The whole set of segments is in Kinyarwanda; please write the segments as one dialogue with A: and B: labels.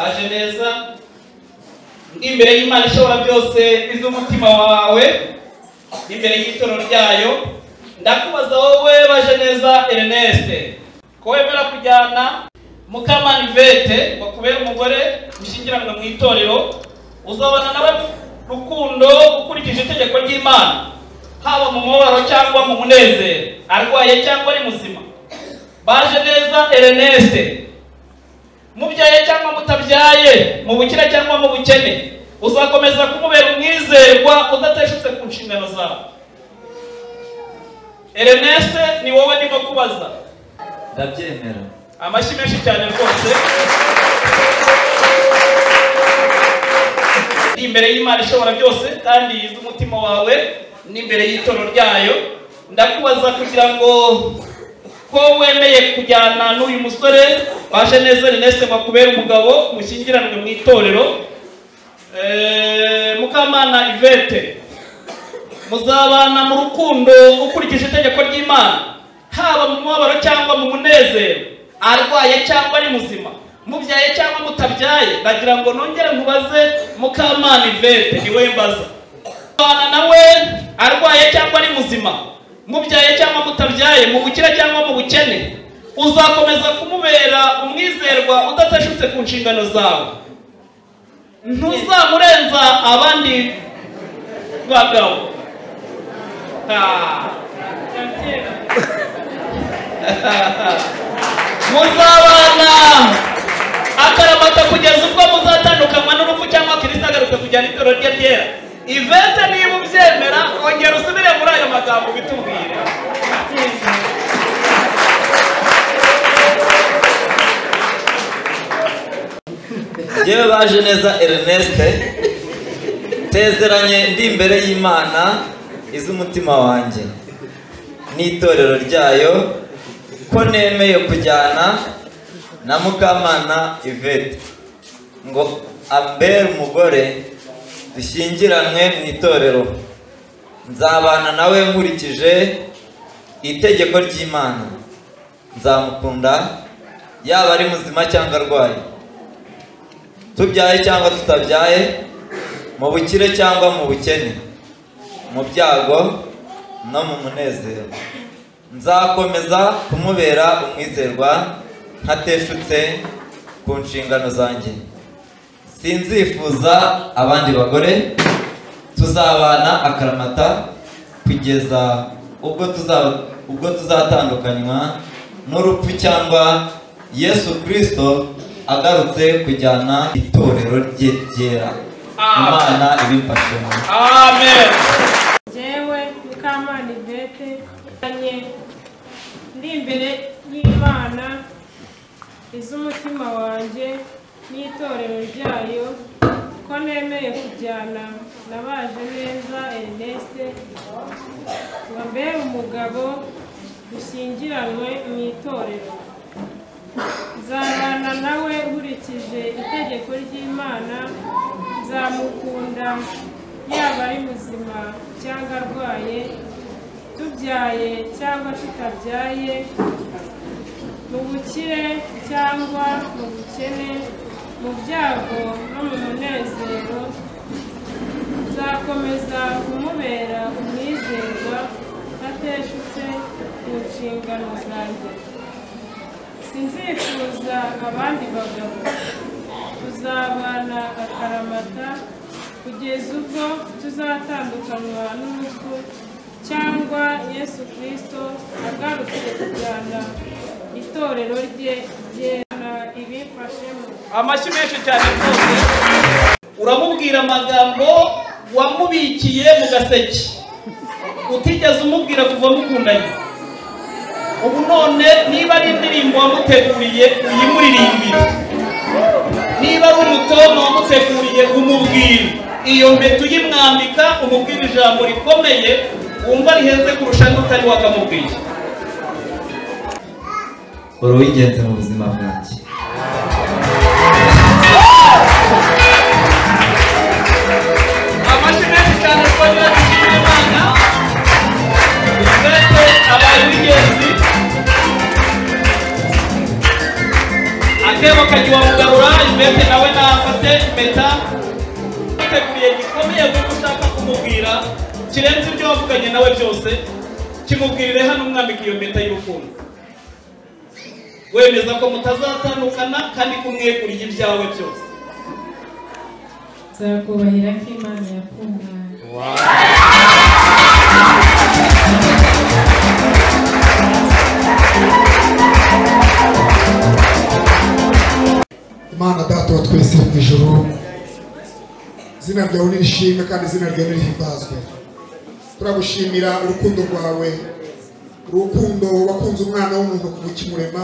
A: Baje neza, ndi imbere y'Imana ishobora byose iz'umutima wawe, imbere y'itorero ryayo, ndakubaza wowe Baje neza Ernest, ko wemera kujyana Mukamana Yvette bakubera umugore ushyingiranwe mu itorero, uzabana nawe rukundo ukurikije itegeko ry'Imana, haba mu mubabaro cyangwa mu munezero, arwaye cyangwa ari muzima. Baje neza Ernest, mubyaye cyangwa mutabyaye, mu bukire cyangwa mu bukene, uzakomeza kumubera umwizerwa udateshutse ku nshingano zawe. Ernest, ni wowe ndimo kubaza.
B: Ndabyemera.
A: Amashyi menshi cyane rwose. Imbere y'Imana ishobora byose kandi yize umutima wawe, n'imbere y'itorero ryayo, ndakubaza kugira ngo ko wemeye kujyana n'uyu musore Baje neza Ernest ngo akubere umugabo mushyingiranwe mu itorero. Mukamana Yvette, muzabana mu rukundo ukurikije itegeko ry'Imana, haba mu mubabaro cyangwa mu munezero, arwaye cyangwa ari muzima, mubyaye cyangwa mutabyaye. Ndagira ngo nongere nkubaze Mukamana Yvette, ni we mbaza. Mubana nawe arwaye cyangwa ari muzima, mubyaye cyangwa mutabyaye, mu bukire cyangwa mu bukene, uzakomeza kumubera umwizerwa udateshutse ku nshingano zawe, ntuzamurenza abandi bagabo. Muzabana akaramata kugeza ubwo muzatandukanywa n'urupfu cyangwa Kristo agarutse kujyana itorero rye ryera. Yvette, niba ubyemera ongera usubire muri ayo magambo bitubwire.
B: Njyewe Baje neza Ernest, nsezeranye ndi imbere y'Imana iz'umutima wanjye n'itorero ryayo, ko nemeye kujyana na Mukamana Yvette ngo ambere umugore dushyingiranwe mu itorero. Nzabana nawe nkurikije itegeko ry'Imana, nzamukunda yaba ari muzima cyangwa arwaye, tubyaye cyangwa tutabyaye, mu bukire cyangwa mu bukene, mu byago no mu munezero. Nzakomeza kumubera umwizerwa ntateshutse ku nshingano zanjye. Sinzifuza abandi bagore, tuzabana akaramata kugeza ubwo tuzatandukanywa n'urupfu cyangwa Yesu Kristo agarutse kujyana itorero rye ryera. Imana ibimfashemo.
A: Amen.
C: Njyewe Mukamana Yvette, ndi imbere y'Imana iz'umutima wanjye n'itorero ryayo, ko nemeye kujyana na Baje neza Ernest ngo ambere umugabo dushyingiranwe mu itorero. Nzabana nawe nkurikije itegeko ry'Imana, nzamukunda yaba ari muzima cyangwa arwaye, tubyaye cyangwa tutabyaye, mu bukire cyangwa mu bukene, mu byago no mu munezero. Nzakomeza kumubera umwizerwa ntateshutse ku nshingano zanjye. Sinzifuza abandi bagabo, tuzabana akaramata kugeza ubwo tuzatandukanywa n'urupfu cyangwa Yesu Kristo agarutse kujyana itorero rye ryera. Ibimfashemo.
A: Amashyi menshi cyane rwose. Uramubwira amagambo wamubikiye mu gaseke utigeze umubwira kuva mukundanye. Ubu none niba ari indirimbo wamuteguriye uyimuririmbire, niba ari umutomo wamuteguriye umubwire, iyo mpeta uyimwambika umubwire ijambo rikomeye wumva rihenze kurusha n'utari wakamubwiye.
B: Uri uw'ingenzi mu buzima bwanjye.
A: Amashyi menshi cyane twongera dushimire Imana. Yvette abaye uw'ingenzi. Akebo kagiwa mugarura. Yvette Yvette nawe nafate impeta. Witeguriye gikomeye kuko ushaka kumubwira kirenze ibyo wavuganye nawe byose, kimubwirire hano umwambika iyo mpeta y'urukundo, wemeza ko mutazatandukana kandi kumweguriye ibyawe byose.
C: Nzakubahira ko Imana yakungaye.
D: Imana Data wa twese mu ijuru, izina ryawe nirishimwe kandi izina ryawe nirihimbazwe. Turagushimira urukundo rwawe, urukundo wakunze umwana w'umuntu kuva ukimurema,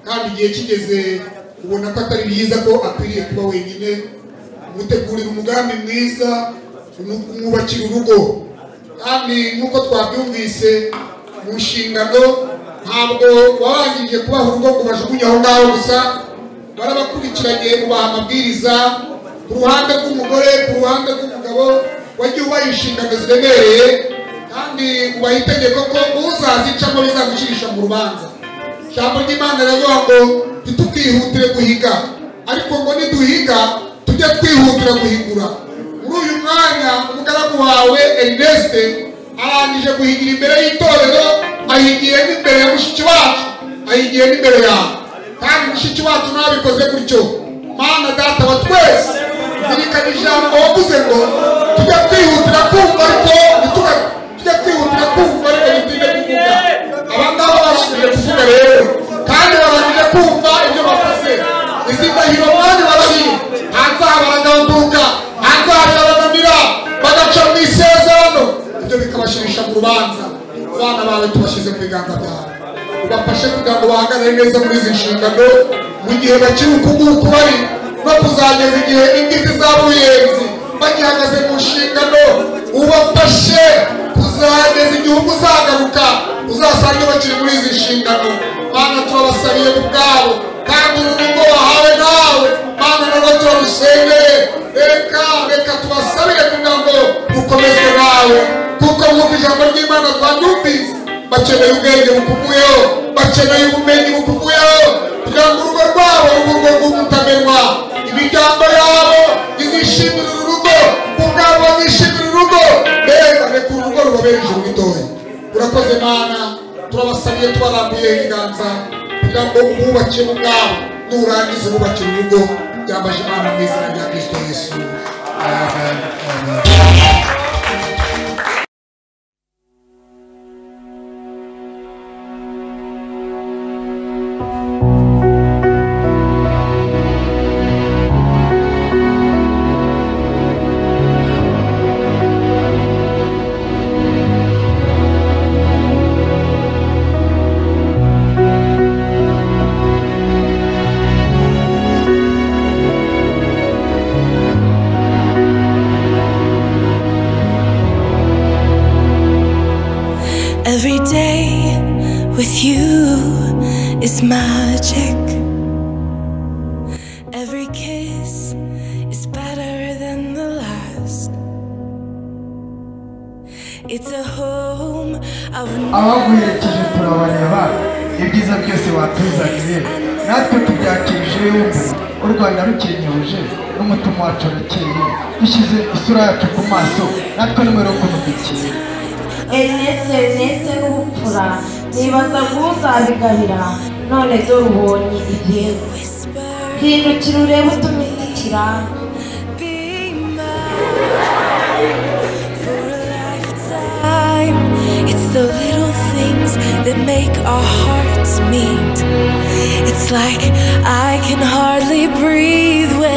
D: kandi igihe kigeze ubona ko atari byiza ko akwiriye kuba wenyine, umutegurira umugambi mwiza, umwubakira urugo. Kandi nk'uko twabyumvise mu nshingano, ntabwo warangije kubaha urugo ngo bajugunye aho ngaho gusa, barabakurikiranye ubaha amabwiriza ku ruhande rw'umugore, ku ruhande rw'umugabo, wagiye ubaha inshingano ziremereye, kandi ubaha itegeko ko uzazicamo bizagucirisha mu rubanza. Ijambo ry'Imana riravuga ngo ntitukihutire guhiga, ariko ngo niduhiga tujye twihutira guhigura. Muri uyu mwanya umugaragu wawe Ernest arangije guhigira imbere y'itorero, ahigiye n'imbere ya mushiki wacu, ahigiye n'imbere yawe, kandi mushiki wacu nabikoze gutyo. Mana Data wa twese, zirikana ijambo wavuze ngo tujye twihutira kumva, ariko tujye twihutira kumva ariko ntitinde kuvuga. Aba ngaba barangije kuvuga rero, kandi barangije kumva ibyo bavuze. Izi ndahiro mwami barahiye, hanze aha baragambuka, hanze aha birabananira, bagaca mu isezerano, ibyo bikabashirisha mu rubanza. Abana bawe tubashyize mu biganza byawe, ubafashe kugira ngo bahagarare neza muri izi nshingano mu gihe bakiri uku nguku bari, no kuzageza igihe imvi zizaba uruyenzi bagihagaze mu nshingano. Ubafashe kuzageza igihe uzagaruka uzasange bakiri muri izi nshingano. Mana turabasabiye ku bwabo, kandi uru rugo wahawe nawe Mana narwo turarusengeye. Reka tubasabire kugira ngo rukomezwe nawe, kuko nk'uko ijambo ry'Imana twaryumvise, bakeneye ubwenge bukuvuyeho, bakeneye ubumenyi bukuvuyeho, kugira ngo urugo rwabo rube urugo rw'umutamenwa, imiryango yabo izishimira uru rugo, ubwabo bazishimira urugo. Mbega reka uru rugo rubabere ijuru ritoya. Urakoze Mana, turabasabiye tubarambuye ibiganza kugira ngo ububake ubwabo, nurangiza ububakire urugo. Byambaje Imana mu izina rya Kristo Yesu. Amen. Amen.
E: Every day with you is magic. Every kiss is better than the last. It's a home of
F: abaguherekeje turabareba, ibyiza byose watuzaniye natwe tubyakirije yombi. U Rwanda rukenyuje n'umutima wacu urakeye, dushyize isura yacu ku maso natwe nimero ukuntu dukeye.
G: Ernest Ernest n'ubupfura nibaza uzabigabira, none dore ubonye ibyiza. Hindukira urebe utumizikira.
E: It's the little things that make our hearts meet. It's like I can hardly breathe when